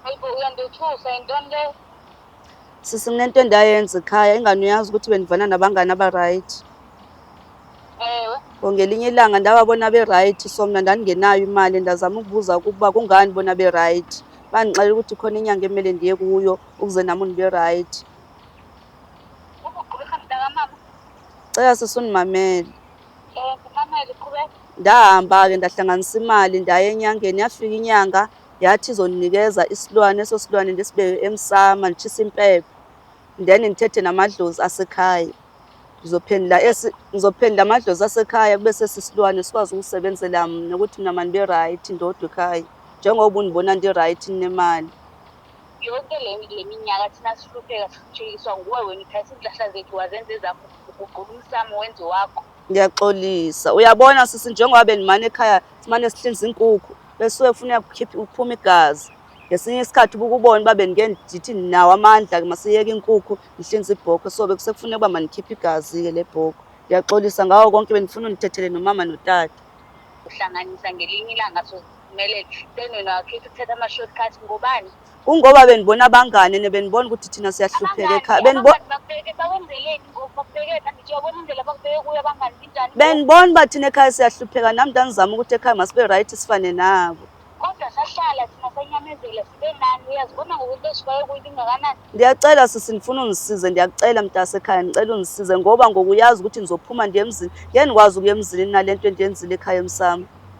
Hayibo, uyandothusa, yintoni leyo? Sisi, kunento endayenza ekhaya, ingane uyazi ukuthi bendivana nabangani aba-right. Ewe. Ngo ngelinye ilanga ndababona be-right, so mna ndandingenayo imali, ndazama ukubuza ukuba kungani bona be-right. Bandixelela ukuthi khona inyanga emele ndiye kuyo ukuze nam ndibe right. Ubugqwirha mntakamama. Cela sisi undimamele. Eh, ndimamele, qhubeka. Ndahamba-ke ndahlanganisa imali ndaya enyangeni, yafika inyanga yathi izondinikeza isilwane, eso silwane ndisibeke emsama nditshise impepho, then ndithethe namadlozi asekhaya. Ngizophendula esi ngizophendula amadlozi asekhaya kube sesisilwane sikwazi ukusebenzela mna ukuthi mina mandibe right ndodwa ekhaya njengoba undibona ndi-right ndinemali. Yonke le minyaka thina sihlupheka sihluphekiswa nguwe wena, uthatha iinhlahla zethu wazenza ezakho, uguqula umsamo wenze wakho. Ngiyaxolisa. Uyabona sisi, njengoba bendimane ekhaya simane sihlinza inkukhu besuke kufuneka kukhiphe uphume igazi. Ngesinye isikhathi ubukubona uba bendike ndithi ndinawo amandla-ke masiyeke inkukhu ndihlinze ibhokhwe, so bekusekufuneka uba mandikhiphe igazi-ke le bhokhwe. Ngiyaxolisa ngawo konke, bendifuna undithethele nomama notata. Uhlanganisa ngelinye ilanga soziphumelele. Then wena wakhetha ukuthatha ama-shortcut ngobani? Kungoba bendibona abangane ne bendibona ukuthi thina siyahlupheka ekhaya. Abangani bakubeke bakwenzeleni ngoku, bakubeke angithi uyabona indlela abakubeke kuyo abangani injani ngoku? Bendibona uba thina ekhaya siyahlupheka, nam ndandizama ukuthi ekhaya masibe right sifane nabo. Kodwa sahlala thina sanyamezela sibe nani, uyazibona ngoku into esifake kuyo ingakanani? Ndiyacela sisi, ndifuna undisize, ndiyakucela mntasekhaya, ndicela undisize ngoba ngoku uyazi ukuthi ndizophuma ndiye emzini. Ngeke ndikwazi ukuya emzini nale nto endiyenzile ekhaya emsamo.